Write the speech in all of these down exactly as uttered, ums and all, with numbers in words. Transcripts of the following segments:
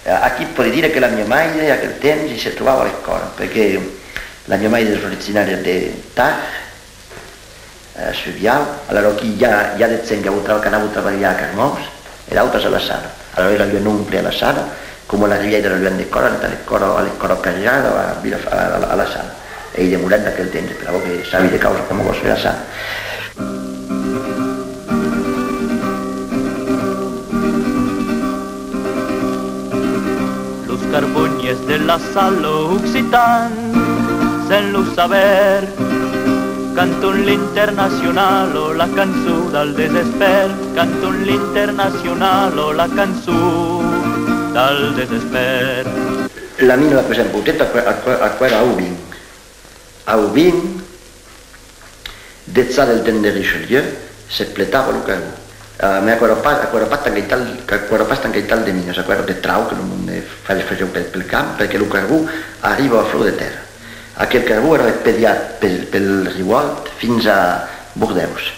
Aquí pòdi dire que la mia maire, aquel temps, i se trobava a l'escòla, perque la mia maire es originària de Tars, eh, sul Viaur, alara aquí i a, i a de gent qu'anava tra-, qu'anava trabalhar a Carmauç e d'autras a La Sala. Alara èra un oncle a La Sala, coma la Rivièira èra luènh d'escòla, anèt a l'escòla, a l'escòla Carrigada, a Vila-, a, a, a La Sala. E i demorèt d'aquel temps, per aquò que sabi de causas coma aquò sus La Sala. Los carbonièrs de La Sala, occitans, sens lo saber, canton l'internacionala, la cançon del desespèr, canton l'internacionala, la cançon del desespèr. La mina la pus importanta, aquò, aquò, aquò èra Aubin. Aubin, dejà del temps de Richelieu, s'espletava lo carbon. Eh, mès aquò èra pas, aquò èra pas tant qu'aital, aquò èra pas tant qu'aital de minas, aquò èra de traucs que lo monde fa-, fasiá pel, pel camp, perque lo carbon arriba a flor de tèrra. Aquel carbon èra expediat pel, pel riu Òlt fins a Bordèus,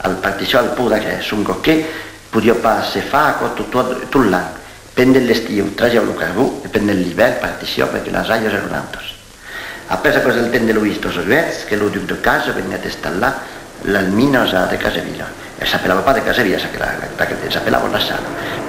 al, partissiá al Pòrt d'Agrés, sonque que podiá pas se far aquò tot, tot, tot l'an. Pendent l'estiu trasiá lo carbon e pendent l'ivèrn partissiá perque las aigas èran nautas. Après aquò's del temps de Loís dètz-e-uèch que lo duc de Cases venguèt installar las minas a de Casevila. E s'apelava pas de Casevila, çaquelà, d'aquel temps s'apelava La Sala.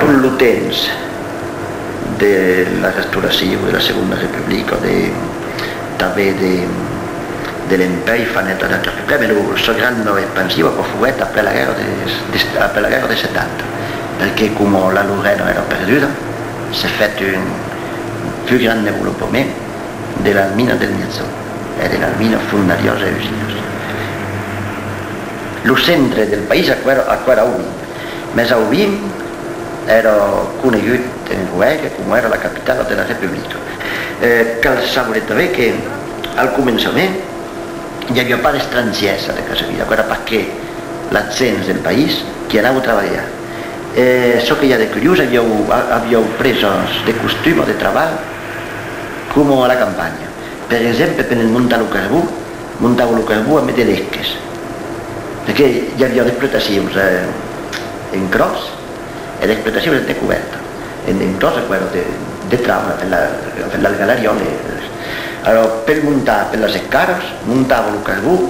Tot lo temps de la Restauracion, de la Segonda Republica, de, tanben de, de l'Empèri, fa nèt a prèp, mès lo, sa granda expansion, aquò foguèt après la guèrra de, de, après la guèrra de setanta, perque coma la Lorena èra perduda, se fèt un pus grand desvolopament de las minas del Miègjorn e de las minas fondariás e usinas. Lo centre del país, aquò èra, aquò èra Aubin. Mès Aubin èra conegut en Roergue coma èra la capitala de la Republica. Eh, cal saber tanben que, al començament, i aviá pas d'estrangièrs a de Casevila, aquò èra pas que las gents del país qu'i anava trabalhar. E çò que i a de curiós, avián, a-, avián presas de costuma de trabalh coma a la campanha. Per exemple, per montar lo carbon, montava lo carbon amb de desques. Perque i aviá d'explotacions, eh, en cròs e d'explotacions en descobèrta. En, en cròs, aquò èra de, de traucs, enfin, la, enfin, las galariás, eh, alors, per montar per las escalas, montava lo carbon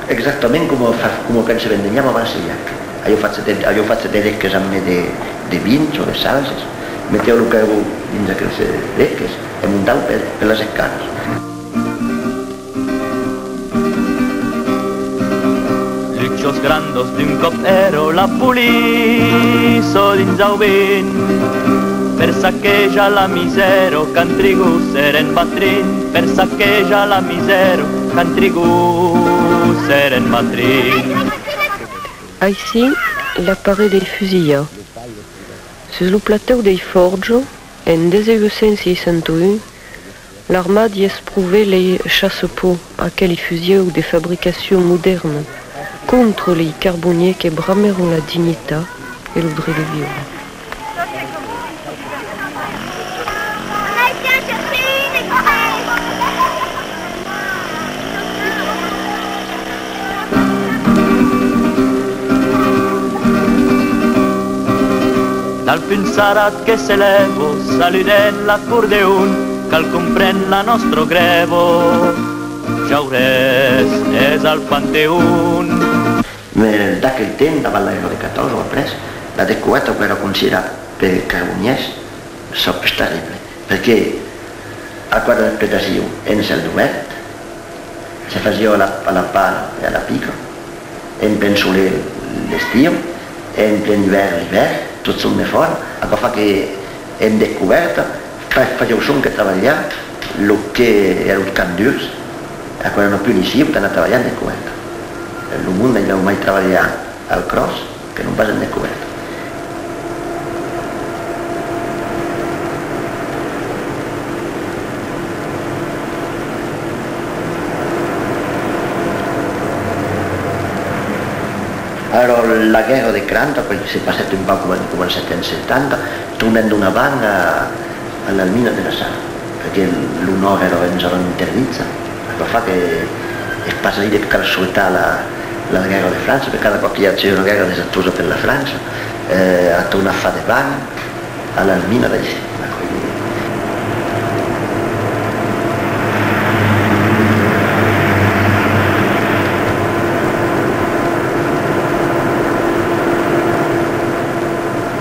exactament coma fa, coma quand se vendenhava a Marselhac. Avián fach de, avián fach de desques amb de, de vins o de salses, metián lo carbon dins aqueles desques e montavan per, per las escalas. Luchas grandas d'un còp èra la polícia dins Aubin, per saquejar la misèra quand Trigon s'èra en Batrin, per saquejar la misèra quand Trigon s'èra en Batrin. Aicí, la paret dei fusilhats. Sus lo platèu dei Fòrjas, en dètz-e-uèch cents seissanta un, l'armada i esprovèt lei chassepòts, aquelei fusilhs de fabricacion modèrna, contra lei carbonièrs que bramèron la dignitat e lo dret de viure. Dal punxarat que se lèva, saludem l'acordeon, cal compren la nòstra grèva. Jaurès es al Panteon. Mès d'aquel temps, davant la guèrra de catòrze o après, la descobèrta qu'èra considerat per carbonièrs çò pus terrible, perque aquò èra l'explotacion en cèl dubèrt, se fasiá a la, a la pala e a la pica, en plen solelh l'estiu, en plen ivèrn l'ivèrn, totjorn defòra, aquò fa que en descobèrta fa-, fasián sonque trabalhar los que èran camps durs, aquò èra una punicion d'anar trabalhar en descobèrta. Lo monde aimava mai trabalhar al cròs que non pas en descobèrta. La guèrra de quaranta, aquò se passèt un pauc coma, coma en setanta, tornèt donar vent a, a las minas de la Sala, perque lo nòrd èra ben ja interdit. Aquò fa que es pas a dire que cal soetar la, la guèrra de França, perque cada còp que i a una guèrra desastrosa per la França, eh, a tornat far de vent a las minas d'aicí.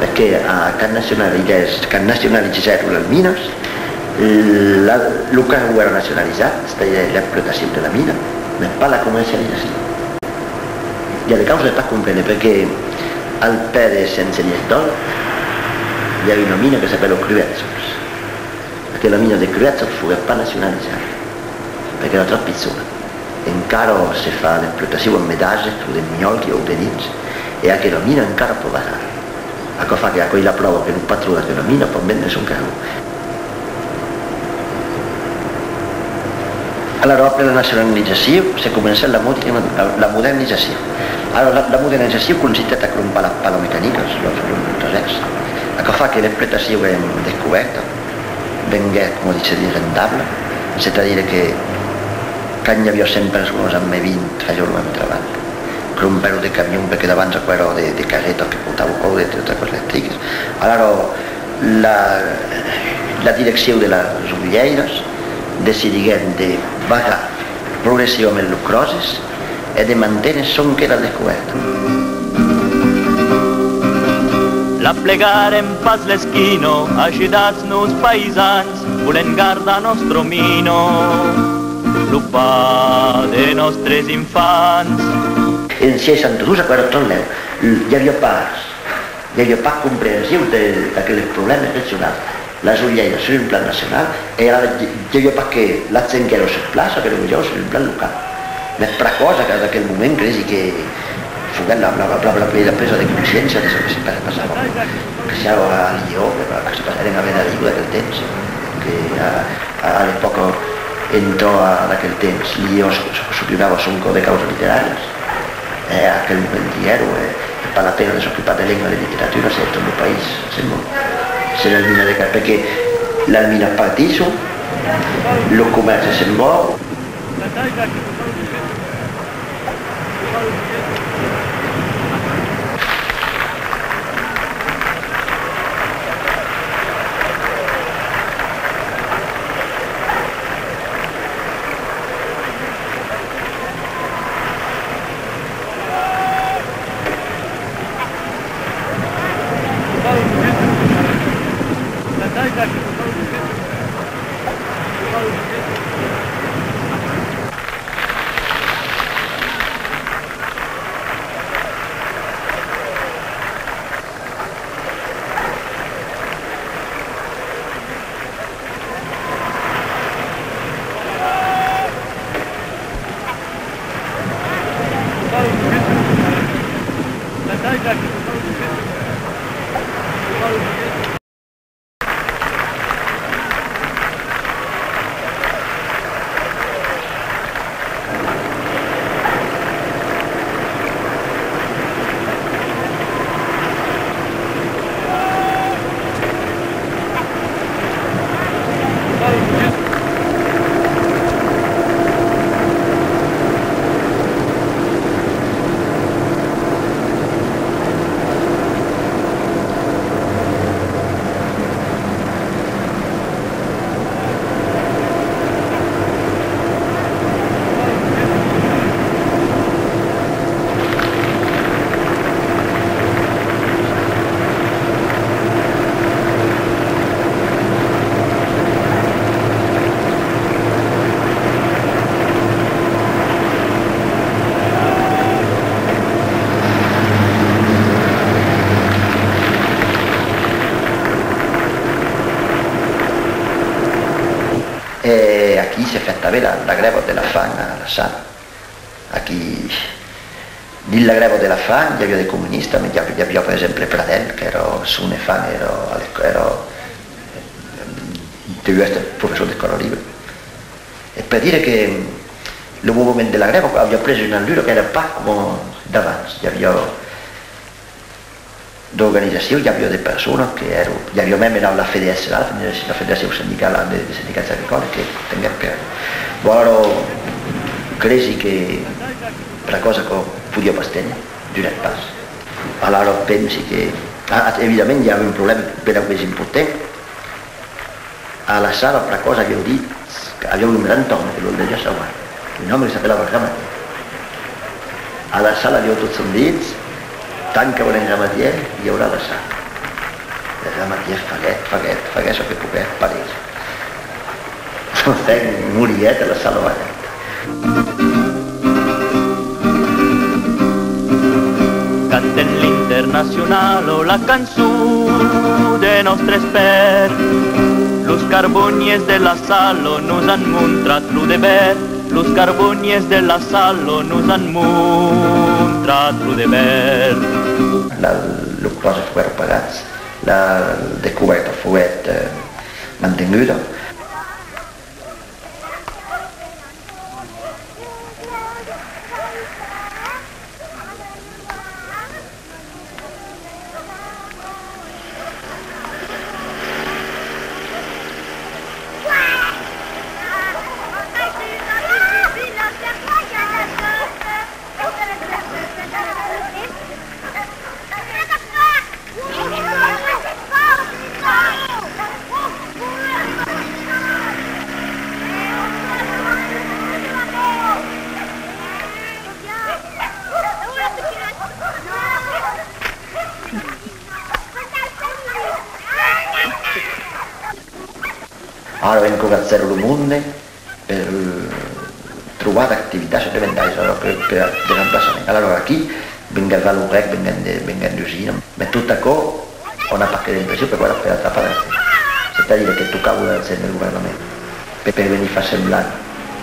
Perque, a, quand nacionalizèt, quand nacionalizèron las minas, la, lo carbon èra nacionalizat, c'est-à-dire l'explotacion de la mina, mas pas la comercializacion. I a de causas de pas comprene, perque al pè de Sent Senièr d'Òlt i a una mina que s'apèla Cruètzols. Aquela mina de Cruètzols foguèt pas nacionalizada, perque èra tròp pichona. Encara se fa l'explotacion amb medatge o de miòl que i a dedins, e aquela mina encara pòt barrar. Aquò fa que aquò es la pròva que lo patron d'aquela mina pòt vendre son carbon. Alara, après la nacionalizacion, se comencèt la modi-, la, la modernizacion. Ara, la, la modernizacion consistèt a crompar las palas mecanicas, los, los, los trasècs. Aquò fa que l'explotacion en descobèrta venguèt, coma se ditz, rendabla, c'est-à-dire que quand i aviá cent personas, ambe vint fasián lo mème trabalh. Crompèron de camions, perque d'abans aquò èra de, de carretas que portavan òu, de, de, de còsas electricas. Alara, la, la direccion de las olièiras decidiguèt de barrar progressivament los cròses e de manténer sonque la descobèrta. En seissanta dos, aquò èra tròp lèu. I aviá pas, i aviá pas comprension de, d'aqueles problèmas regionals. Las olièiras sus un plan nacional, e alara i, i aviá pas que las gents qu'èran sus plaça, que lo vesián sus un plan local. Mas pr'aquò, a, d'aquel moment, cresi que foguèt la, la, la, la, la presa de consciéncia de çò que se pa-, passava. Que siá a Lió, que, que se passèren a Venadiu d'aquel temps, que a, a, a l'epòca, en tot aquel temps, Lió s-, s-, s'ocupava sonque de causas literàrias. E a aquel moment diguèron, eh, es pas la pena de s'ocupar de lenga e de literatura se tot lo país se'n va. Se las minas de car-, perque las minas partisson, lo comèrci se'n va. E aquí se fèt tanben la, la grèva de la fam a la Sala. Aquí, dins la grèva de la fam, i aviá de comunistas, mas i aviá, i aviá, per exemple, Pradèl, qu'èra son enfant, èra a l'escò-, èra, eh, deviá èstre professor d'escòla libra. E per dire que lo movement de la grèva aviá pres una allura qu'èra pas coma d'abans. I aviá D'organizacion, i aviá de personas que èran, i aviá mème la, la F D S, la, la Federacion Sindicala de, de Sindicats Agricòles, que tenguèt per... Bon, alara, cresi que la causa que podiá pas téner, durèt pas. Alara, pensi que, ah, evidentament, i a un problèma benlèu mès important. A la sala, pr'aquò, avián dit qu'avián un grand òme que lo deviá sauvar, un òme que s'apelava Gramatièr. A la sala avián totjorn dit: tant qu'aurem Gramatièr, i aurà la sala. E Gramatièr faguèt, faguèt, faguèt çò que poguèt, pas res. Enfin, moriguèt a la sala balhanta. Cantem l'internacional o la cançon de nòstres pèrs. Los carboniers de la sala nos an montrat lo dever. Los carboniers de la sala nos an montrat lo dever. La, lo clòstre foguèt apagat, la descobèrta foguèt, eh, mantenguda. Ara encoratjar lo monde per, eh, trobar d'activitats suplementaris, alara, per, per de remplaçament. Alara, aquí, venguèt Vallourec, venguèt de, venguèt d'usina, mès tot aquò, on a pas que l'impression que, voilà, per atrapar d'argent. C'est-à-dire que tocava d'argent del governament per, per venir far semblant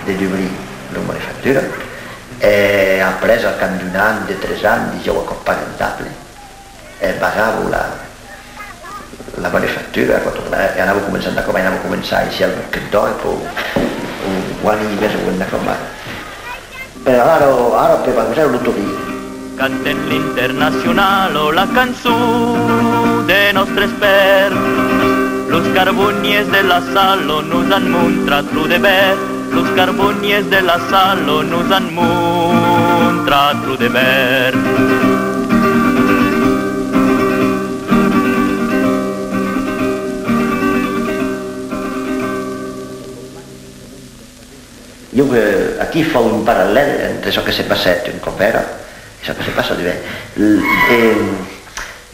de dubrir la manufactura, e après, al cap d'un an, de tres ans, disián: aquò's pas rentable. E barravan la, la manufactura, quand tornava, e anava començar endacòm, anava començar aicí al Bosquet d'Òr, e pòu, o, o ani mès o endacòm, ara. Però ara, ara per barrejar lo torrier. Cantem l'internacional o la cançon de nòstres pèrs. Los carboniers de la sala nos an montrat lo dever. Los carboniers de la sala nos an montrat lo dever. Ieu, eh, aquí fau un parallèl entre çò que se passèt un còp èra e çò que se passa duèi. L-, en,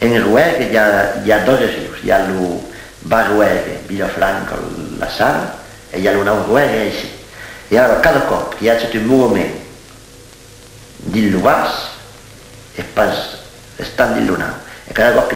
en Roergue i a, i a dos rius, i a lo Bas Roergue, Vilafranca, La Sala, e i a lo Naut Roergue aicí. E ara, cada còp qu'i agèt un movement dins lo Bas, es pas estant dins lo Naut. E cada còp